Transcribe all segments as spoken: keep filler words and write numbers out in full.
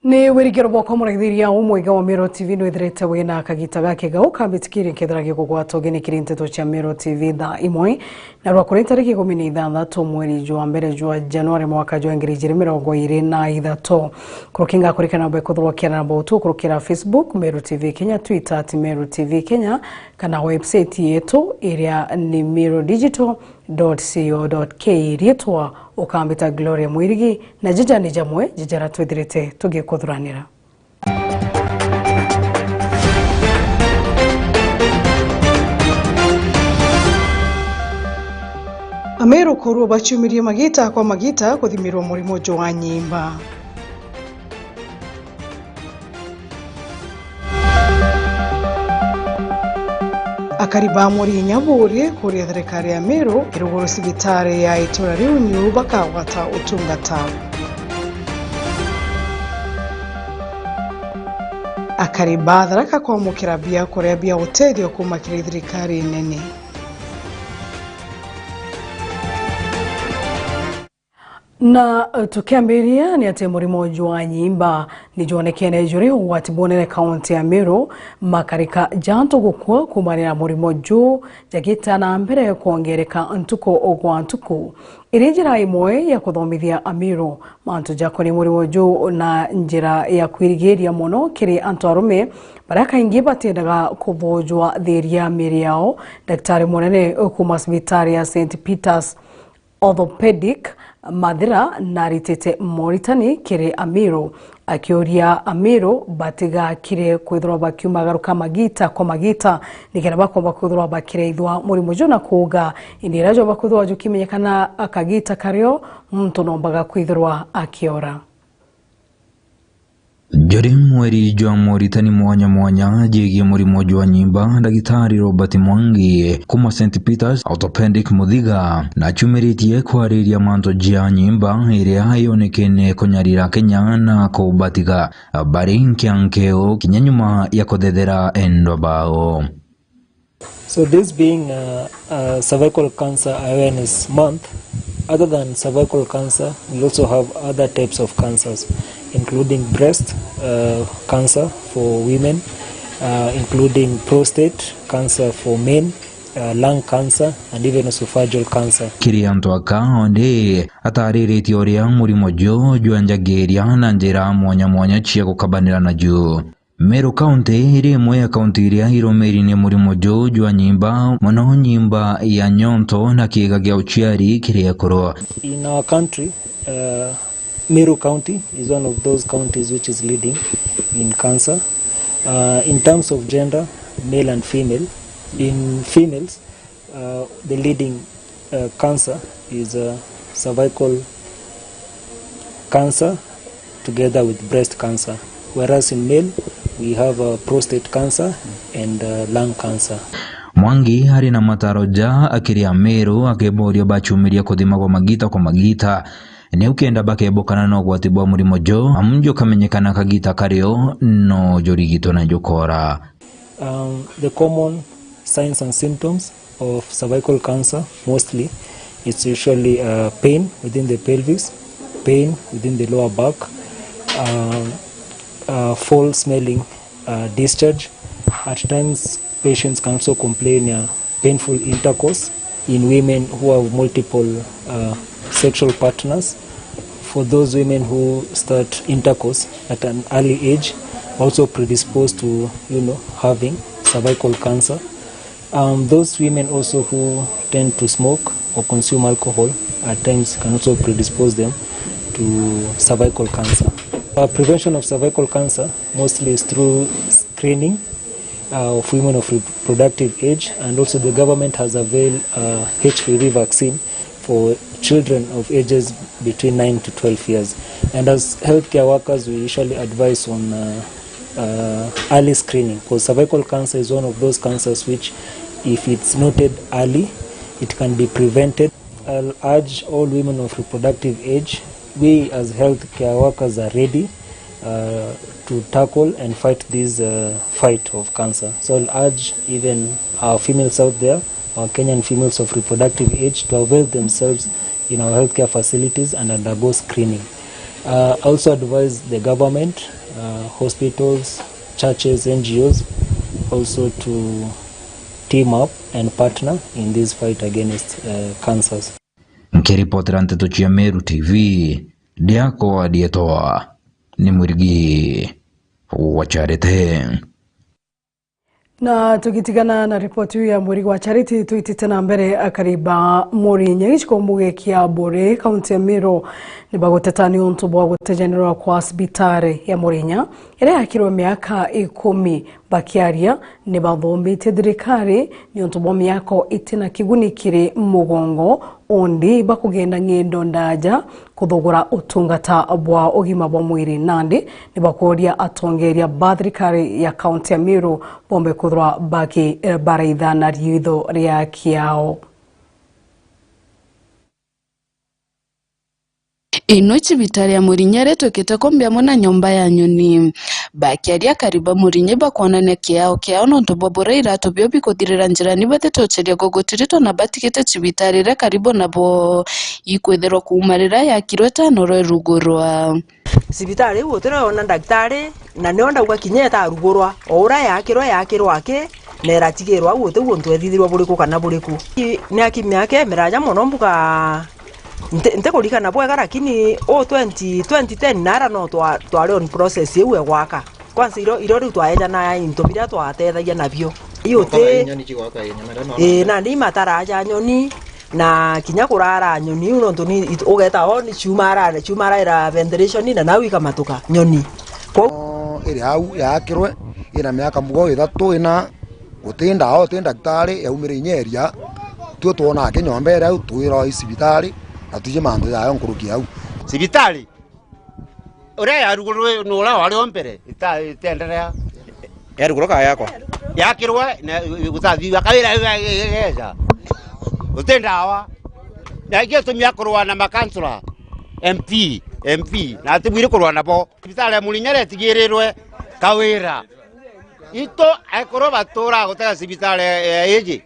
Ni wirigiro bwakwa muraithiria umwega wa Meru T V nwithirite wina kagita gakega ukambitikiria nkethira gikugwata ugeni kiri nteto cia Meru T V thaa imwe. Na rwa kuri tariki ikumi na ithanthatu mweri jwa mbere jwa Januari mwaka jwa ngiri ijiri mirongo iri na ithatu. Kurukinga kurikana bwe kuthurwa kiana na botu kurukira Facebook, Meru T V Kenya, Twitter at Meru T V Kenya, kana website yetu iria ni Meru Digital dot co dot ke. Riitwa ukambita Gloria Mwirigi, na jija ni jamwe jijara twithirite tugikuthuranira. Ameru kurwo baciumirie magita kwa magita kuthimirwa murimo jwa nyimba. Akari ba Murinya buri kuria thirikari ya Meru iruguru cibitari ya itura riu niu bakagwata utungata. Akari ba Tharaka kwamukira bia kuria bia utethio kuuma kiri thirikari nene. Na, eh, tukiambiria ni ati murimo jwa nyimba ni jwonekene juri ugwati bunene kaunti ya Meru, makarika ja antu gukua kuumanira na murimo juu jagita na mbere kwongereka ntuku gwa ntuku. Iri njira imwe ya kuthomithia Ameru mantu jakoni murimo juu na njira ya kwirigiria mono kiri antu arume baria kaingi batiendaga kuthujwa thiiri ya miiri yao. Daktari munene kuuma cibitari ya Saint Peters Orthopedic Mathira naritite moritani kiri Ameru, akiuria Ameru batigakire kwithirwa bakiumagaruka magita kwa magita, nikenda bakomba kwithirwa bakiraithwa murimo juu na kuuga indi iria jomba kwithirwa jukimenyekana kagita kario, muntu nombaga kwithirwa akiora. Juri mweri jwa moritani mwanya mwanya jegie murimo jwa nyimba, Ndagitari Robert Mwangi kuuma Saint Peters Orthopedic Muthiga nachumiritie kwariria mantu ja nyimba iria yonekene kunyarira Kenya na kubatiga bari nkiankeu kinya nyuma ya kuthethera endwa bao. So this being, uh, uh, Cervical Cancer Awareness Month, other than cervical cancer, we also have other types of cancers, including breast, uh, cancer for women, uh, including prostate cancer for men, uh, lung cancer, and even esophageal cancer. Kiri antu aka ondi atariritie uria murimo juu jwenjagiria na njira mwanya mwanya cia gukabanira naju. Meru County iri imwe ya kaunti iria irumiri ni murimo juu jwa nyimba, mono nyimba ya nyonto na kiiga gia uciari kiri ekuru. In our country, uh, Meru County is one of those counties which is leading in cancer. Uh, in terms of gender, male and female, in females, Uh, the leading, uh, cancer is, uh, cervical cancer together with breast cancer, whereas in male we have, uh, prostate cancer and, uh, lung cancer. Mwangi ari na mataro ja akiri Ameru akiboria bachumiria kuthimagwa magita kwa magita, niu kenda bakebukana na ugwati bwa murimo jo amu jukamenyekana kagita kario no jurigitwe na jukora. Um, the common signs and symptoms of cervical cancer mostly it's usually, uh, pain within the pelvis, pain within the lower back, um, uh, foul smelling, uh, discharge. At times, patients can also complain, uh, painful intercourse in women who have multiple, uh, sexual partners. For those women who start intercourse at an early age, also predisposed to, you know, having cervical cancer. Um, those women also who tend to smoke or consume alcohol at times can also predispose them to cervical cancer. Uh, prevention of cervical cancer mostly is through screening, uh, of women of reproductive age, and also the government has availed, uh, H P V vaccine for children of ages between nine to twelve years. And as healthcare workers, we usually advise on, uh, uh, early screening, 'cause cervical cancer is one of those cancers which, if it's noted early, it can be prevented. I'll urge all women of reproductive age, we as healthcare workers are ready, uh, to tackle and fight this, uh, fight of cancer. So I'll urge even our females out there, our Kenyan females of reproductive age, to avail themselves in our healthcare facilities and undergo screening. Uh, also advise the government, uh, hospitals, churches, N G Os also to team up and partner in this fight against, uh, cancers. Nkiripotera nteto cia Meru T V, ndiakwa ndietwa ni Mwirigi wa Charity. Na tugitigana na ripoti iu ya Mwirigi wa Charity, twitite na mbere, akari ba Murinya gicigo muge kia Buri, kaunti ya Meru, ni baguteta ni untu bwa gutejanerwa kwa cibitari ya Murinya iria yakirwe miaka ikumi. Bakiaria ni bathomitie thirikari ni untu bwa miako itina kiguni kiri mugongo, undi bakugenda ng'endo ndaja kuthugura utungata bwa ugima bwa mwiri. Nandi ni bakuria atongeria ba thirikari ya kaunti ya Meru bombe kwithirwa baki-, baraitha na riitho ria kiao. Ino cibitari ya Murinya iria itwikite kumbi amwe na nyomba ya nyoni. Bakiaria akari ba Murinya bakwonania kiao kiao nontu bwa buria iratu bio bikuthirira njirani batitocheria gugutiritwa na batigite cibitari iria karibu nabo ikwithirwa kuuma riria yakirwe tano rwerugurwa. Cibitari iu gutiri ona ndagitari, na nio ndauga kinya itarugurwa, o uria yakirwe, yakirwa aki, na iratigirwa au, guti untu ethithirwa buriku kana buriku. I-, ni aki miaka imiraja mono mbuga, nti-, ntikurikana bwega, lakini u twenty, twenty ten nara no twa-, twari on process iu ya gwaka. Kwanza iro, iro riu twaejana into biria twatethagia nabio. Iu ti inyoni cigwaka inyamera no. Ii, nandi imatara ja nyoni, na kinya kurara nyoni iu, nontu ni it-, ugeta o ni ciumara, ciumara ira ventilation na nau ikamatuka nyoni. Kwou iri au yakirwe, ina miaka mugo ithatu ina, guti ndawa, guti ndagitari yaumire inya eria, tuo twonaa kinyomba iria au twirwa i cibitari, na twiji mantu jayo nkuruki au. Cibitari? Uria yarugurwe ni uria wari o mbere, ita-, itenderea. Yarugurwa ka yakwa? Yakirwe, na gutathithua kawira geja. Guti ndawa. Na ikio tumia kurwa na makansula, M P, M P, na atibwiri kurwa nabo. Cibitari ya Murinya itigirirwe kawira. Itu ekuru batura gutega cibitari ya iji.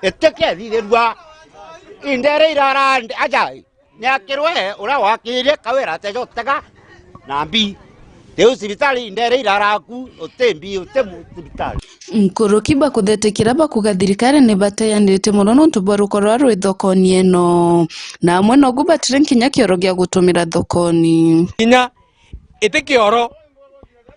Itikethithirua. Indere irara ndi-, aja. Niakirwe uria wakirie kawira ateja utega na mbi. Riu cibitari indere iraraku, uti mbi, uti mu-, cibitari. Nkuruki bakuthetikira bakuga thirikari ni bateyaniritie mono nontu bwa ruko ruria rwi thokoni eno. Na amwe nogu batiri nkinya kioro gia gutumira thokoni. Kinya iti kioro.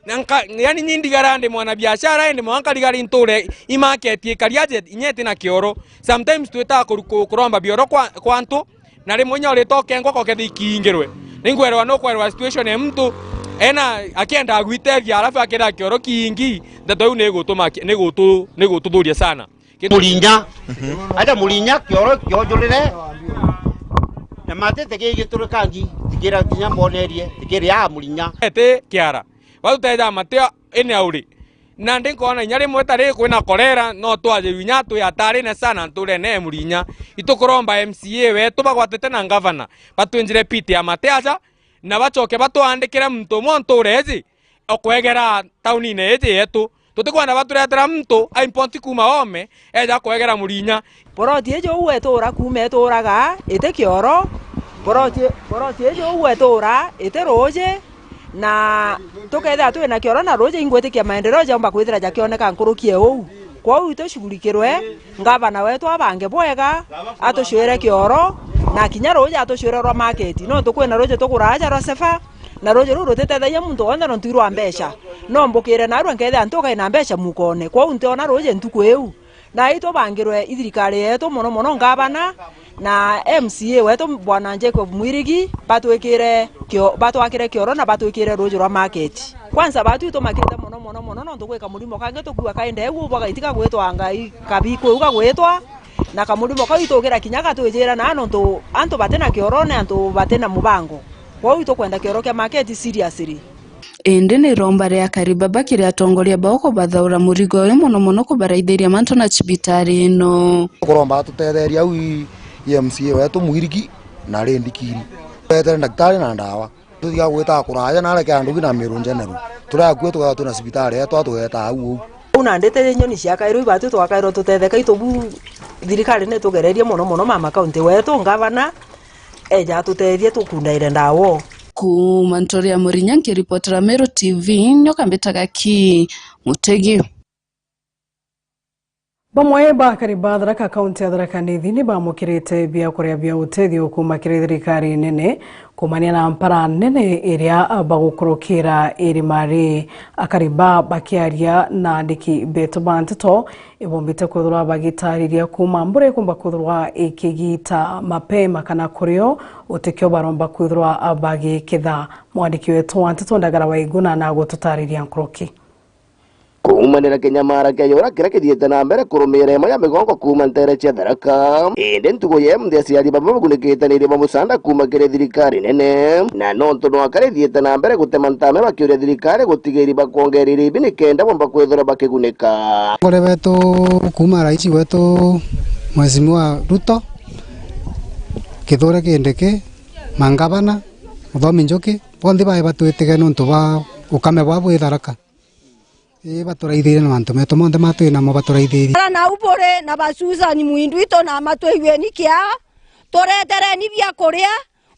Na nka-, yani ni ndigara ndi mwana biashara, indi mwanka nkarigara inture i market ikari aje inya iti na kioro. Sometimes twitaga kuru-, ku-, kuromba bioro kwa, kwa antu, na rimwe inya urita ukengwa kokethi ikingirwe. Ningwerwa nukwerwa situation ya mtu, ena akienda gwitethia, alafu akenda kioro kingi, ndeto iu ni igutuma ki-, ni gutu-, ni gututhuria sana. Murinya. Mhm. Aja Murinya kioro kiojurire. Na matete kigiturikangi, tikira kinya mbonerie, tikiri ya Murinya. Ete kiara. Batuteja mateo ene auri. Na ndi nkona inya rimwe ta riri kwina korera, no twajirwe inya twi atarine sana nturene ya Murinya. Itukuromba M C A wetu bagwatite na ngavana, batwinjire pit ya mate aja, na bacoke batwandikire muntu umwe nture iji, okwegera taunine iji yetu. Tutikwenda baturetera muntu aimpoti kuuma Oome eja kwegera Murinya. Boroti iji uu etuura kuuma etuuraga iti kioro. Boroti, boroti iji uu etuura iti ruuji, na tukethira twina kioro na ruuji, ingwitikia maendeleo jaumba kwithira jakioneka nkuruki e uu. Kwou itushughulikirwe, ngavana wetu abange bwega, atucwire kioro, na kinya ruuji atucwire rwa market. Nontu kwina ruuji tukuraa ja rwa Sefa, na ruuji ruu rutitethagia muntu wonthe nontu irwa mbeca. No mbukire narua nkethira ntukai na mbeca mukone. Kwou ntiona ruuji ntuku iu. Na itubangirwe i thirikari yetu, mono mono ngavana na M C A wetu Bwana Jacob Mwirigi, batwikire kio-, batwakire kioro na batwikire ruuji rwa market. Kwanza batu itumakite mono mono mono, nontu gwika murimo kangi tukuua kainde uu bwagaitiga gwitwa ngai kabi kuu gagwitwa, na kamurimo kau itugira kinya gatwijira na nontu antu batina kioro ni antu batina mubango. Kwou itukwenda kioro kia market seriously. Indi ni iromba ria Karibaba kiri atongoria bao kubathaura murigo uyu, mono mono kubaraithiria mantu na cibitari ino. Kuromba atutetherie au i, i M C A wetu Mwirigi na Lady Kiri. Twetere ndagitari na ndawa. Tutiga gwita kuraja na areke andu na Meru General. Turia akua tugaga twina cibitari yetu atugeta au uu. Uu nandi ti nyoni ciakairwe ibatu twakairwe tutetheka itubu thirikari nitugererie mono mono mama county wetu, ngavana, eja atutethie tukundaire ndawa. Kuuma ntori ya Murinya nkiripotera Meru T V, nyoka mbitaga ki Mutegi. Bamwe ba akari ba Tharaka, kaunti ya Tharaka Nithi, ni bamukirite biakuria bia utethio kuuma kiri thirikari nene kumania na mpara nene iria bagukurukira irima ri akari ba bakiaria na andiki betu ba nteto. Ibombite kwithirwa bagitariria kuuma mbura ikumba kwithirwa ikigita mapema kana kurio utikio baromba kwithirwa bagiketha. Mwandiki wetu wa nteto Ndagara Waiguna na gututariria nkuruki. Kuumanira kinyamara kia yura kiria kithiite na mbere kurumira imwe ya migongo kuuma ntere cia Tharaka, indi ntugu ya imuthi aciari bamwe bagunikite ni iriba musanda kuuma kiri thirikari nene, na nontu nwaka rithiite na mbere gutema ntame bakiuria thirikari gutigiri bakwongerera ibi nikenda bomba kwithirwa bakigunika. Ngore betu kuuma rais wetu Mheshimiwa Ruto, Kithure Kindiki, mangavana, Muthomi Njuki, bonthe bae batwitige nontu bwa ukame bwa bwi Tharaka. Ii, baturaithirie na mantu metu monthe matwi namo baturaithirie. Ara nau buri na ba Susan Mwindu itu na matwigueni kia, turetereni bia kuria,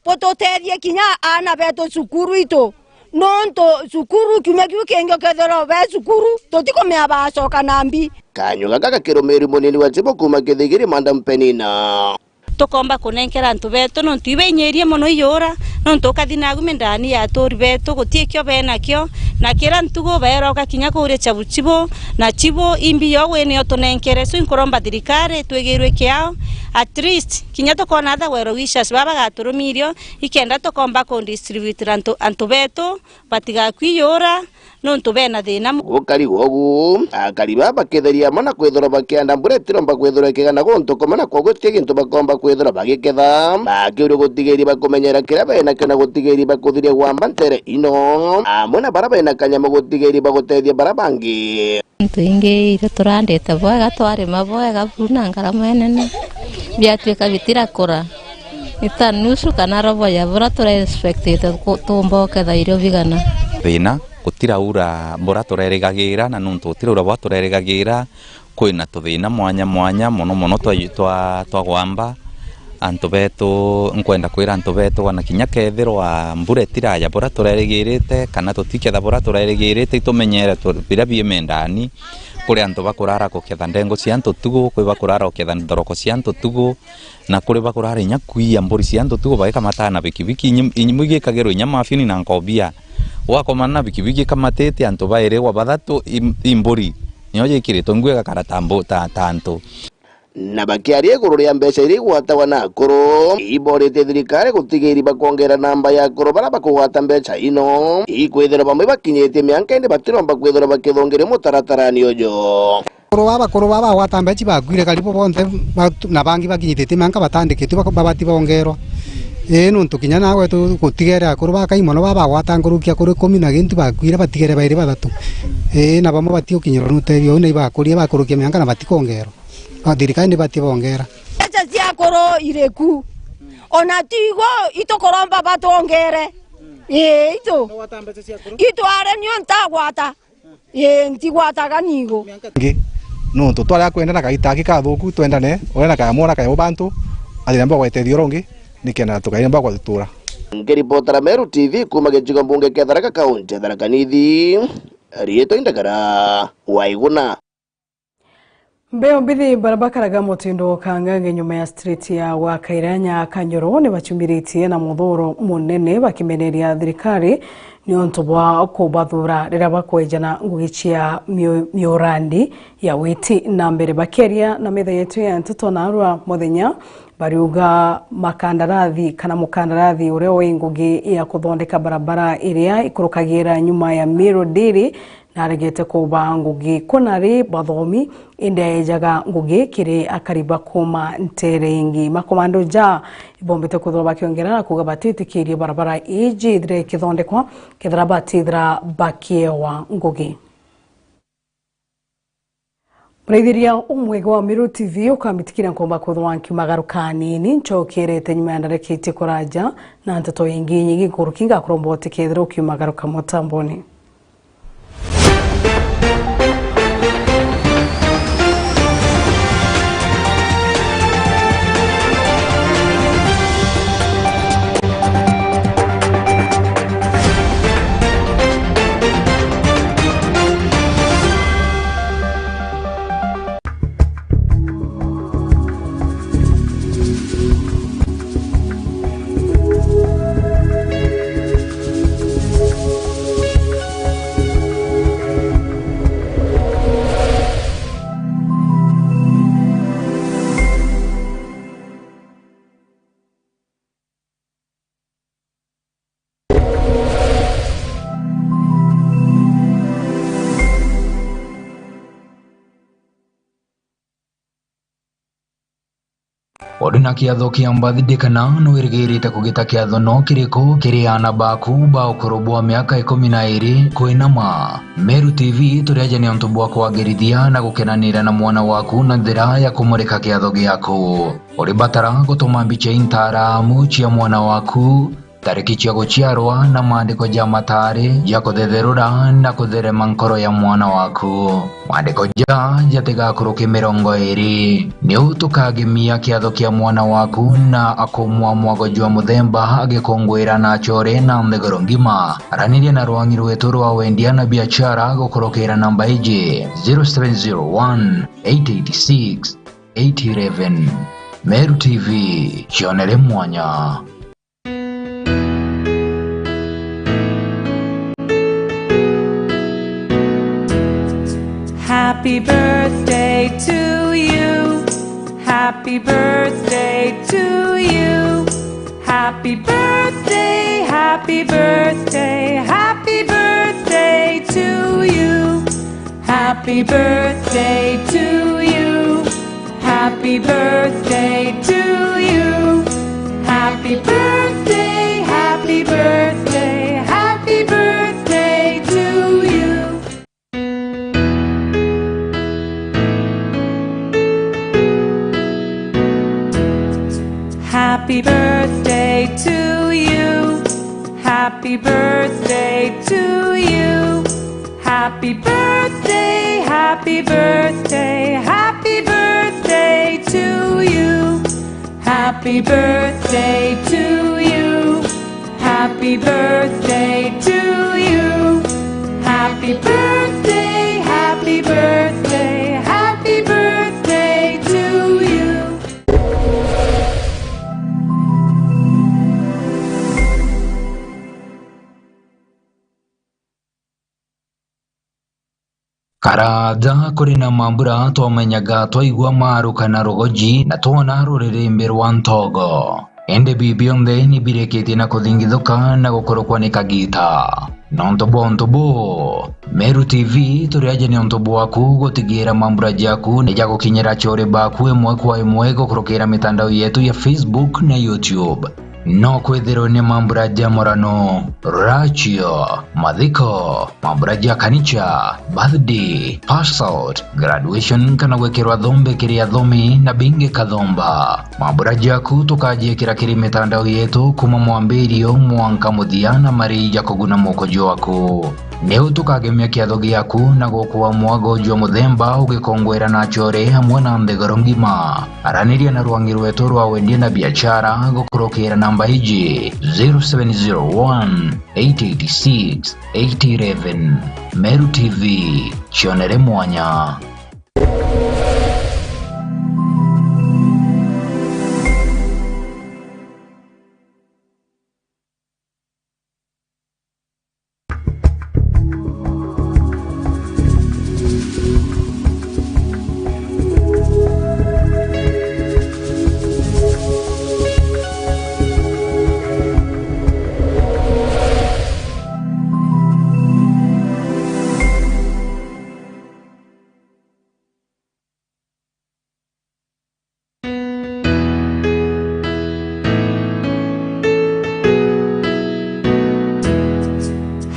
bututethie kinya aana betu cukuru itu, nontu cukuru kiumia kiu kingi ukethirwa be cukuru, tutikumenya bacoka na mbi. Kanyua gaka gakirumiri munini wa Chibo kuuma Kithigiri, Madam Penina. Tukomba kunenkera antu betu, nontu ibainyirie mono iyura, nontu ukathi nagu mindani ya aturi betu, guti ikio benakio, na kira ntugu baeroka kinya kuuria Chabu Chibu, na Chibu, imbi yo wi nio tunenkere, so inkuromba thirikari itwigirwe kiao, at least, kinya tukona other well wishers baba bagaturumirio, ikenda tukomba ku distribute antu, antu betu, batigakui yura, nontu bena thina mu- Gukari gwogu, akari baa bakitheria amwe na kwithirwa bakianda mbura itiromba kwithirwa ikigana guntu kumwe, na kwogu ti gintu bakomba kwithirwa bagiketha. Bakiuria gutigiri bakumenyera kiria benakio na gutigiri bakuthiria gwamba ntere ino, amwe na bara bena kanyamu gutigiri bagutethia bara bangi. Antu ingi irio turandite bwega, twarima bwega buru na ngarama inene, biatuika bitirakura. Ni ta nusu kana robo ya bura turaexpectite ku-, tuumba uketha irio bigana. Thina, gutiraura bura turerigagira, na nontu gutiraura bura turerigagira, kwina tuthina mwanya mwanya, mono mono twa, twa, twa gwamba. Antu betu, nkwenda kwira antu betu, ona kinya kethirwa mbura itiraja bura turerigirite, kana tutiketha bura turerigirite, itumenyere tu-, biria bie mindani. Kuri antu bakurara guketha ndengu cia antu tugu, kwi bakurara guketha nthoroko cia antu tugu, na kuri bakurara inya kwiya mburi cia antu tugu bagikamata na bikibiki, inyi-, imwe igikagirwa inya mafiuni na nkobia. Gwakomana na bikibiki ikamatite antu bairi gwa bathatu, i, i mburi, nio jikiritwe ngui igakara ta mbu-, ta, ta antu. Na bakiaria iguru ria mbeca iria igwatagwa na akuru, iboretie thirikari gutigiri bakwongera namba ya akuru baria bakugwata mbeca ino, ikwithirwa bamwe bakinyitie mianka indi batiromba kwithirwa bakithungiria mutaratarani uju. Akuru baa, bakuru baa bagwata mbeca bakuire karibu bonthe, ba-, na bangi bakinyithitie mianka batandikitwe bak-, babati bongerwa. Ii, nontu kinya nawe tu-, gutigere akuru bakai mono baa bagwata nkuruki akuru ikumi na gintu bakuire, batigere bairi bathatu. Ii, na bamwe batiukinyirwa ni utethio uu, na ibakurie bakurukia mianka na batikongerwa. Ah, thirikari nibati bongera. Mbeca cia akuru iriku? Ona tigo itukuromba batwongere. Ii, itu. Nogwata mbeca cia akuru? Itu are nio ntagwata. Ii, ntigwataga nigo. Ngi, nontu twaria kwendana kaita aki kathuku, twendane, uria na kaya mwona kaya ubantu, athira mbogwa itethio rongi, nikenda tukaire mbogwa tutura. Nkiripotera Meru T V kuuma gicigo mbunge kia Tharaka, kaunti ya Tharaka Nithi, riitwa Indagara Waiguna. Mbeo mbithi baria bakaraga mutindo kangange nyuma ya street ya gwa Kairanya Kanyoro ni bachumiritie na muthuro munene bakimeneria thirikari niuntu bwa kubathura riria bakwejana ngugi cia mio-, miurandi ya witi na mbere. Bakiaria na metha yetu ya nteto narua muthenya, bariuga makandarathi kana mukandarathi uria wi ngugi ya kuthondeka barabara iria ikurukagira nyuma ya Meru Dairy naregete kuba ngugi kunari bathomi, indi aejaga ngugi kiri akari ba kuuma ntere ingi. Makomando ja ibombete kwithirwa bakiongera na kuuga batitikirie barabara iji ithire ikithondekwa kethira batithira bakiewa ngugi. Muraithiria umwega wa Meru T V, ukambitikira nkomba kwithirwa nkiumagaruka anini, ncokerete nyuma ya ndareka iti kuraja na nteto ingi inyingi nkuruki ngakuromba utikethire ukiumagaruka mutamboni. na kiatho kia birthday kana nwirigirite kugita kiatho no kiriku kiri aana baku ba ukuru bwa miaka ikumi na iri kwinama. Meru T V turi aja ni untu bwa kwagirithia na gukenanira na mwana waku na njira ya kumurika kiatho giaku. Uribatara gutuma mbicha intaramu cia mwana waku, tariki cia guciarwa na maandiko ja mataari ja kuthetherura na kutherema nkoro ya mwana waku. Maandiko ja jatigakuruke mirongo iri. Niu tukagemia kiatho kia mwana waku na akumwa mwago jwa muthemba agikunguira na achore na nthiguru ngima. Araniria na rwangi rwetu rwa wendia na biachara gukurukira namba iji, zero seven zero one, eight eight six, eight eleven. Meru T V, cionere mwanya. Happy birthday to you. Happy birthday to you. Happy birthday, happy birthday, happy birthday to you. Happy birthday to you. Happy birthday to you. Happy birthday, happy birthday, happy birthday to you. Happy birthday to you. Happy birthday to you. Happy birthday, happy birthday, happy birthday to you. Happy birthday to you. Happy birthday to you. Happy birthday, happy birthday, happy birthday to you. Karaja kuri na mambura twamenyaga twaigua maruka na rugoji na twona ruririmbi rwa ntogo. Indi bi bionthe ni birikitie na kuthingithuka na gukurukwa ni kagita. Nontu bwa untu buu, Meru T V turi aja ni untu bwaku gutigira mambura jaku ni jagukinyira achore baku imwe kwa imwe gukurukira mitandao yetu ya Facebook na YouTube. No kwithirwe ni mambura ja murano, rachio, mathiko, mambura ja kanicha, birthday, pass out, graduation kana gwikirwa thombe kiri athomi na bingi kathomba. Mambura jaku tukajiikira kiri mitandao yetu kuma mwambirio mwanka muthia na mari ja kuguna muko jwaku. Niu tukagemia kiatho giaku na gukua mwago jwa muthemba ugikongwera na achore amwe na nthiguru ngima. Araniria na rwangi rwetu rwa wendia na biachara gukurukira namba iji, zero seven zero one, eight eight six, eight eleven. Meru T V, cionere mwanya.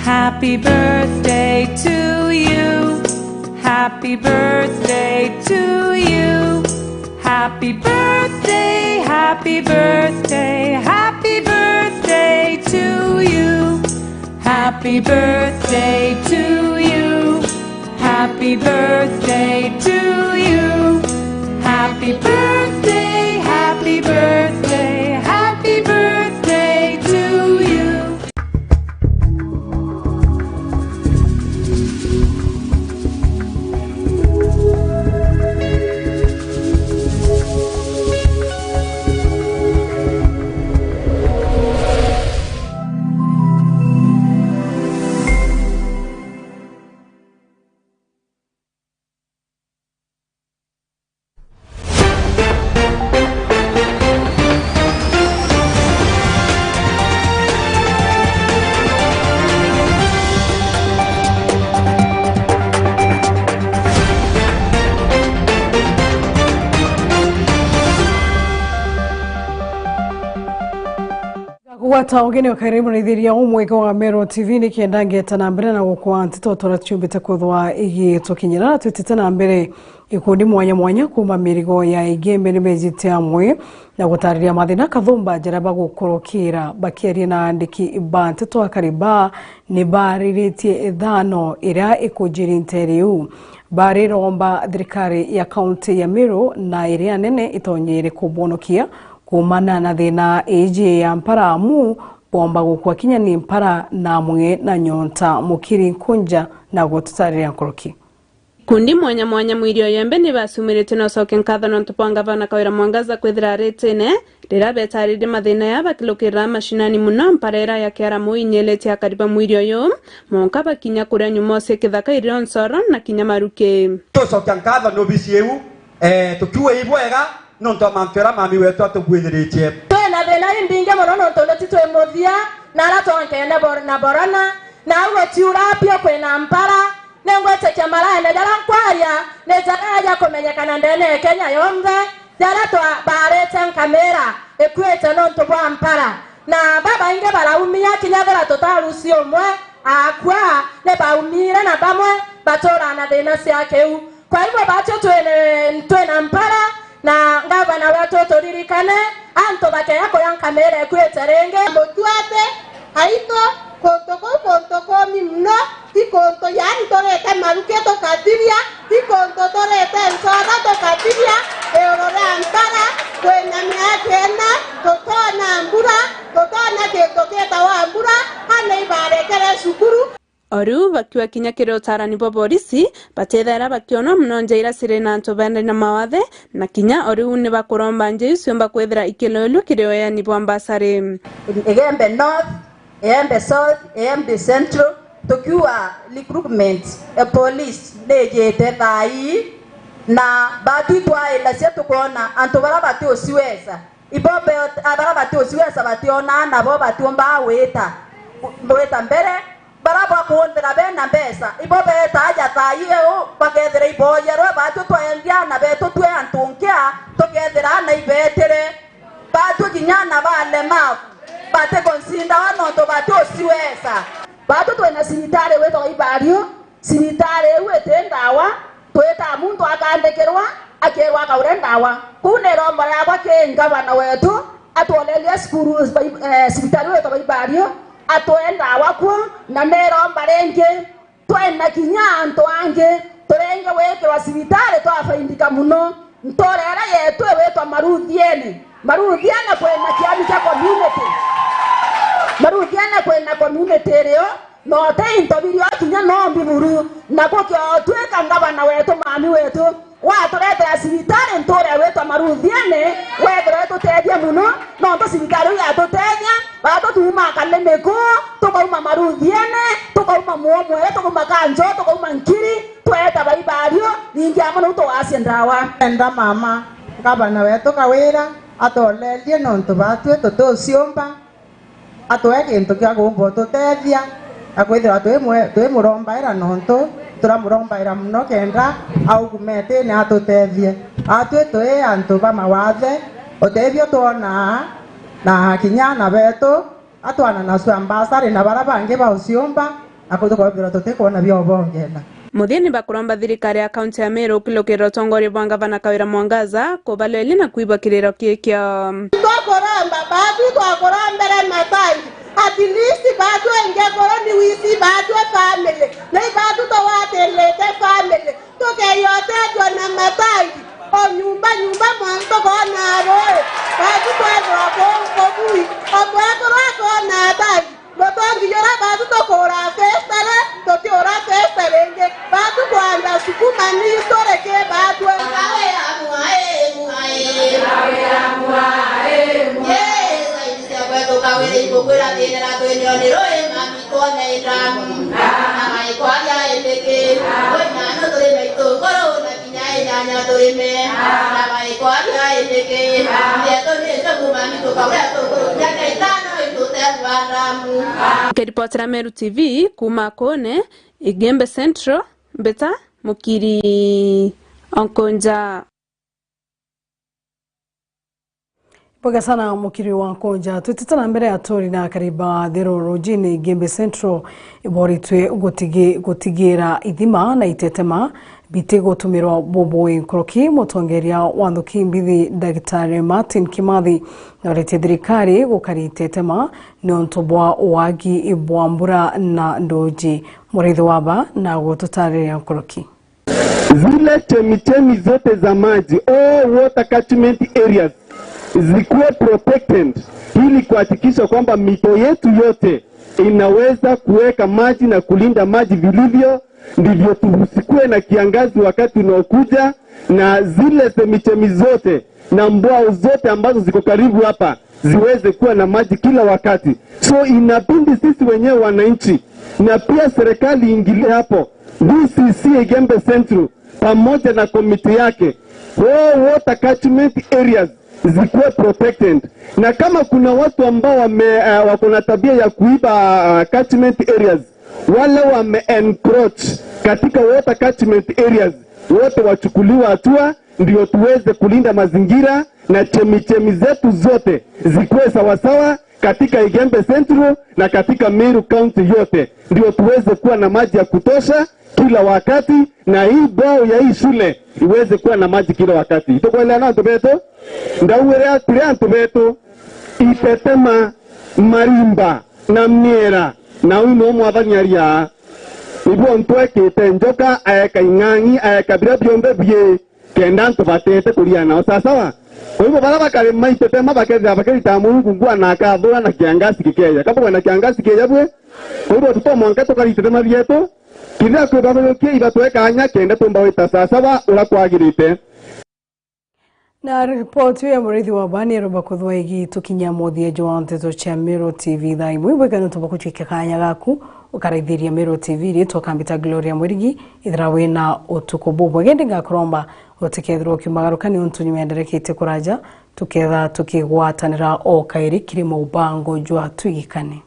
Happy birthday to you. Happy birthday to you. Happy birthday, happy birthday, happy birthday to you. Happy birthday to you. Happy birthday to you. Happy birthday, happy birthday, happy birthday to you. Bata ugeni wa kairi muraithiria umwe wa Meru T V ni kenda ngeta na mbere na gukwa nteto turia ciumbite kwithwa igitukinyira, na twitite na mbere. Ikundi mwanya mwanya kuuma mirigo ya Igembe ni bejite amwe na gutariria mathina kathumba jaria bagukorokira. Bakiaria na andiki ba nteto, akari ba ni bariritie ithano iria ikujiri nteere iu. Bariromba thirikari ya kaunti ya Meru na iria nene itonyere kubonokia kuumana na thina iji ya mpara, amu bomba gukua kinya ni mpara na amwe na nyonta. Mukiri Nkunja na gututariria nkuruki. Ikundi mwanya mwanya mwiri o yembe ni baciumiritie na ucokia nkatho nontu bwa ngavana Kawira Mwangaza kwithira aritine riria betaririe mathina ya bakilukirira mashinani mono. Mpara iria ya Kiaramu inyelete akari ba mwiri uyu, monka bakinya kuria nyumo cia kithaka irio ncoro na kinya maruki. Tucokia nkatho ni obisi iu, eh, tukiuga ibwega nontu wa mantu jaria mami wetu atubwithiritie. Twina thina imbingi mono nontu ni ti twi muthia, na aria twonkene bor-, na borana, na au gutiura apio kwina mpara. Ningwitikia maraene jaria nkwaria ni jaria jakumenyekana ndene ya Kenya yonthe, jaria twa-, barite nkamira ikuite nontu bwa mpara. Na babaingi baraumia, kinya thira tutaruci umwe akua, ni baumire na bamwe baturaa na thina cia kiu. Kwa hivyo, batu twina, twina mpara, na ngavana wetu turirikane, antu bakeya kuria nkamira ikuite ringi. Mutwate aitu, kuntu kuu kuntu kumi mono, i kuntu, yaani, turite maruki tukathiria, i kuntu turite ncoora tukathiria, iuru ria mpara, kwina miaka ina, tutona mbura, tutona kintu gitawa mbura, ana ibarekere cukuru. O riu bakiuga kinya kiri utaarani bwa borisi, batethaira bakionwa mono nja iria ciri na antu benda na mawathe, na kinya o riu ni bakuromba nja iu ciumba kwithira ikiloelua kiri ueani bwa mbasari. Igembe North, Igembe South, Igembe Central, tukiuga recruitment e police ni ijite thaa ii, na batu itwaila cia tukwona antu baria batiuciweza. Ibo be-, baria batiuciweza bationaa nabo batiumba gwita, gwita mbere. Baria bakunthira bena mbeca, ibo beeta aja thaa iu, bakethira iboyerwe. Batu twendia ana betu twi antu nkia, tukethira ana ibetire. Batu kinya ana balemavu batikonsindawa nontu batiuciweza. Batu twina cibitari witagwa Ibario, cibitari iu iti ndawa, twitaa muntu akandikirwa, akeerwa akaure ndawa. Kuu ni iromba riakwa ki ngavana wetu, atwolerie cukuru, eh, cibitari witagwa Ibario, atwee ndawa kuo, na ni iromba ringi, twina kinya antu angi turenge gwikirwa cibitari twafaidika mono. Ntuura iria yetu iwitwa Maruthiene. Maruthiene kwina kiami kia community. Maruthiene kwina community irio, na uti into birio kinya no mbiburu. Na gukiotwika ngavana wetu, mami wetu, waturetera cibitari ntuura iwitwa Maruthiene, wethirwa itutethia mono, nontu cibitari iu yatutethia, batu tuuma Kalimiku, tukauma Maruthiene, tukauma Muomwere, tukauma Kanjo, tukauma Nkiri, tweeta Baibario, ningi amwe nau tugacia ndawa. Enda mama ngavana wetu Kawira atolerie nontu batwi tutiuciumba, atwee kintu kia kuumba ututethia, na kwithirwa twi mwe-, twimurombaira nontu turamurombaira mono kenda augume itine atutethie. Atwi twi antu ba mawathe, utethio twonaa na kinya ana betu, atwana na cia mbasari na baria bangi ba uciumba, na ku tukombirwa tutikwona bia ubongena. Muthiini bakuromba thirikari ya kaunti ya Meru ukilukirira utongoria bwa ngavana Kawira Mwangaza kubaleeria na kwibwa kiriro kii kiao. Twakuromba, baatwi twakurombere matangi, at least baatwi ingi kuru ni wisi baatwi family, na ibaatwi tugwatirite family. Tukeeja utethua na matangi o nyumba nyumba, mwanka tukoona ruui, baatwi twethirwa kuu kubui, o mwekuru akoona tangi. Mutangi juria baatwi tukuura festa ri, tutiura festa ringi, baatwi kwanda sukuma ni turi ki baatwi. Kawira mwae, mwae. Kawira mwae, mwae. Yes, aini cia kwetu Kawira ikukwira thirira twinio ni ruui, mami. Twone ndamu, na baikwaria indiki, wina no turime itunguru, na kinya inyanya turime, na baikwaria indiki, yetu ni njogu mami, tukauria itunguru, miaka itano itutethua ndamu. Nkiripotera Meru T V kuuma Kone, Igembe Central, Mbita Mukiri Onkonja. Wega sana mukiri wa nkonja. Twitite na mbere, aturi na akari ba Thero Rujini Igembe Central iboritwe gutigi-, gutigira ithima na itetema bitigutumirwa bubui nkuruki. Mutongeria wa nthuki mbithi Ndagitari Martin Kimathi noretie thirikari gukari itetema niuntu bwa wagi bwa mbura na nduji. Murithi wa ba na gututariria nkuruki. Zile chemichemi zote za maji, all water catchment areas, zikuwe protected ili kuhakikisha kwamba mito yetu yote inaweza kuweka maji na kulinda maji vilivyo, ndivyo tusikuwe na kiangazi wakati unaokuja, na zile chemichemi zote na mbwao zote ambazo ziko karibu hapa ziweze kuwa na maji kila wakati. So inabidi sisi wenyewe wananchi na pia serikali iingilie hapo, D C C Igembe Central pamoja na komiti yake, all water catchment areas zikuwe protected, na kama kuna watu ambao wame, uh, wako na tabia ya kuiba, uh, catchment areas, wale wame encroach katika water catchment areas, wote wachukuliwe hatua, ndio tuweze kulinda mazingira na chemichemi zetu zote zikuwe sawasawa katika Igembe Central na katika Meru County yote, ndio tuweze kuwa na maji ya kutosha kila wakati, na hii bwao ya hii shule iweze kuwa na maji kila wakati. Itukweleana antu betu? Ndauire atiri antu betu, itetema, marimba na miera, na uu no mwathani aria. Ibu ontu ekite njoka, aeka ing'ang'i, aeka biria bionthe bii, kenda antu batete kuria nao. Sawa sawa? Kwa hivyo, baria bakarima itetema bakethira bakirita Murungu ngua na akathura na kiangazi gikeja. Kabuga na kiangazi kikeja bwe? Kwa hivyo, tuto mwanka tukari itetema bietu, kiria kwi bathuyukie ibatwe kanya kenda tumba wita sawa sawa uria kwagirite. Na ripoti ya murithi wa bani iromba kuthwa igi tukinyia muthia jwa nteto cia Meru T V thaa imwe. Ibwega nontu bwa gucwika kanya gaku ukaraithiria Meru T V, ritwa kambita Gloria Mwirigi. Ithira wina utuku bubwega, indi ngakuromba utikethirwa ukiumagaruka, niuntu nyuma ya nderekete kuraja tuketha tukigwatanira o kairi kiri mubango jwa Twigikane.